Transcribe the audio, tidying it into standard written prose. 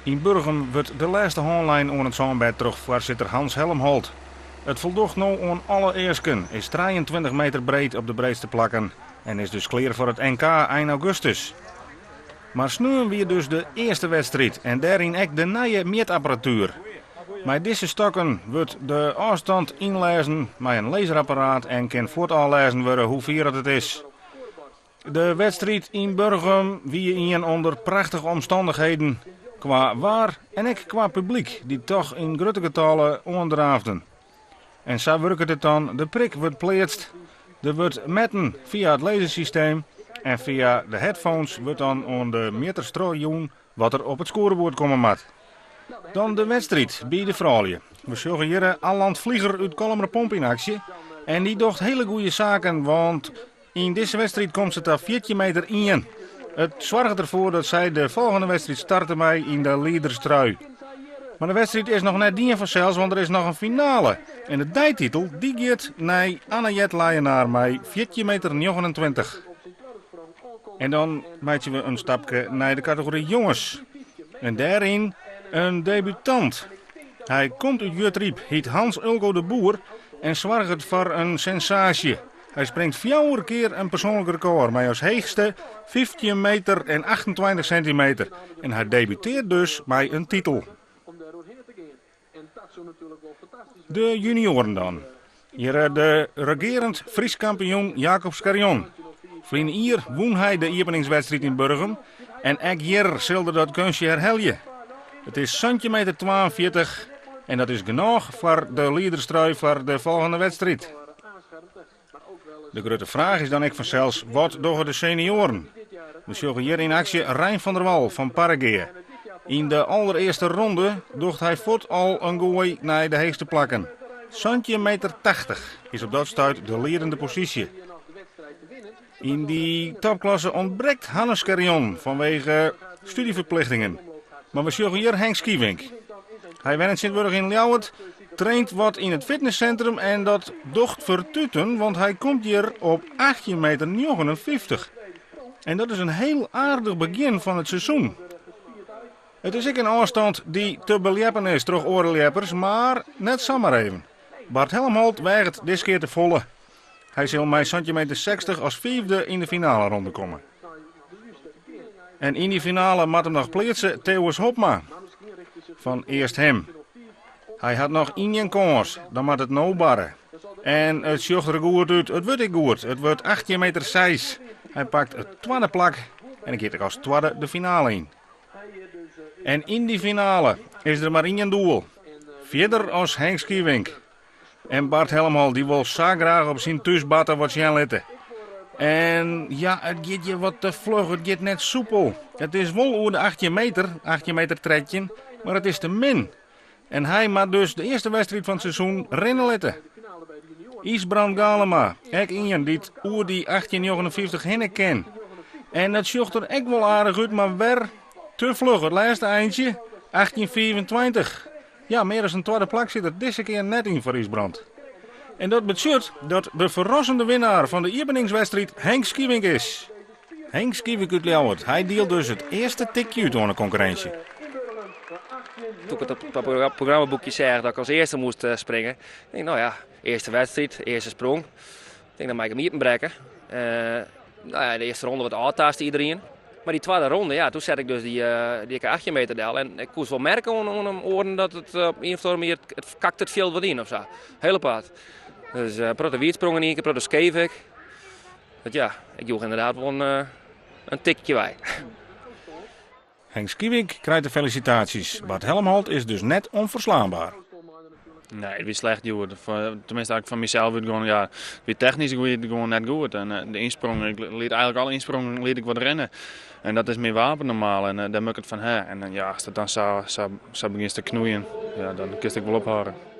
Yn Burgum wurdt de lêste hân lein oan it sânbêd troch foarsitter Hans Helmholt. It foldocht no oan alle easken, is 23 meter breed op de breedste plakken en is dus klear foar it NK ein augustus. Mar sneon wie dus de earste wedstriid en dêryn ek de nije mjitapparatuer. Mei dizze stokken wurdt de ôfstand ynlêzen mei in laserapparaat en kin fuort ôflêzen wurde hoe fier oft it is. De wedstriid yn Burgum wie ien ûnder prachtige omstannichheden kwa waar en ek kwa publyk dy't toch yn grutte getallen oandraafden. En sa wurket it dan, de prik wurdt pleatst, der wurdt metten fia it lasersysteem en fia de headphones wurdt dan oan de mjitters trochjûn wat der op it skoareboerd komme moat. Dan de wedstriid by de froulju. We sjogge hjir Alant Vlieger út Kollumerpomp yn aksje en dy docht hiele goede saken, want yn dizze wedstriid komt se ta 14 meter 1. It soarget derfoar dat sy de folgjende wedstriid starte mei yn de liederstrui. Mar de wedstriid is noch net dien fansels, want der is noch in finale. En de deititel dy giet nei Anne-Jet Leijenaar mei 14 meter 29. En dan meitsje we in stapke nei de kategory jonges. En dêryn in debutant. Hy komt út Jutryp, hyt Hans Ulco de Boer en soarget foar in sensaasje. Hy springt fjouwer kear in persoanlik rekôr mei as heechste 15 meter en 28 sintimeter. En hy debuteart dus mei in titel. De junioaren dan. Hjir de regearend Frysk kampioen Jacob Scherjon. Ferline jier wûn hy de iepeningswedstriid yn Burgum en ek hjir sil er dat keunstje herhelje. It is 17 meter 42 en dat is genôch foar de liederstrui foar de folgjende wedstriid. De grutte fraach is dan ek fansels, wat dogge de senioaren? We sjogge hjir yn aksje Rein van der Wal fan Parregea. Yn de alderearste ronde docht hy fuort al in goai nei de heechste plakken. 17 meter 80 is op dat stuit de liedende posysje. Yn dy topklasse ûntbrekt Hannes Scherjon fanwege studieferplichtingen. Mar we sjogge hjir Henk Skievink. Hy wennet tsjintwurdich yn Ljouwert, traint wat yn it fitnessintrum en dat docht fertuten, want hy komt hjir op 18 meter 59. En dat is in hiel aardich begjin fan it seizoen. It is ek in ôfstân dy't te beljeppen is troch oare ljeppers, mar net samar even. Bart Helmholt weaget diskear te folle. Hy sil mei 17 meter 60 as fiifde yn de finaleronde komme. En yn dy finale moat him noch pleatse Theus Hopma fan Easthim. Hy hat noch ien kâns, dan moat it no barre. En it sjocht der goed út, it wurdt ek goed. It wurdt 18 meter 6. Hy pakt it twadde plak en giet ek as twadde de finale yn. En yn dy finale is der mar ien doel. Fierder as Henk Schievink. En Bart Helmholt dy wol sa graach op syn thúsbatte wat sjen litte. En ja, it giet hjir wat te fluch, it giet net soepel. It is wol oer de 18 meter, 18 meter 13, mar it is te min. En hy moat dus de earste wedstriid fan it seizoen rinne litte. Ysbrand Galema, ek ien dy't oer dy 18,59 hinne kin. En dat sjocht der ek wol aardich út, mar wer te fluch. It lêste eintsje, 18,25. Ja, mear as in twadde plak sit der dizze kear net yn foar Ysbrand. En dat betsjut dat de ferrassende winnaar fan de iepeningswedstriid Henk Schievink is. Henk Schievink út Ljouwert, hy dielt dus it earste tikje út oan de konkurrinsje. Toen ik it op het programmaboekje zag dat ik als eerste moest eh, springen, denk ik, nou ja, eerste wedstrijd, eerste sprong. Ik denk, dan mag ik hem iepenbrekke. Uh, nou ja, de eerste ronde wat ôftaste iedereen. Mar dy twadde ronde, ja, toen sette ik dus dy, uh, dy 18 meter del. En ik koe wol merke oan de oaren dat it op ien of oare manier, it kakt it fjild wat yn of sa. Hele part. Dus uh, protte wietsprongen yn ien kear, protte skeef ek. Dat ja, ik joech ynderdaad wol in tikje wei. Henk Schievink krijt de felisitaasjes. Bart Helmholt is dus net onverslaanbaar. Nee, it wie slecht hjoed. Teminsten, ik fan mysels wurdt gewoan, ja, wie technysk wie it gewoan net goed. En eh, de ynsprong, ik liet eigentlik alle ynsprongen liet ik wat rinne. En dat is myn wapen normaal en eh, dêr moat ik it fan ha. En ja, as dat dan sa, sa, sa begjinst te knoeien, ja, dan kinst ek wol ophâlde.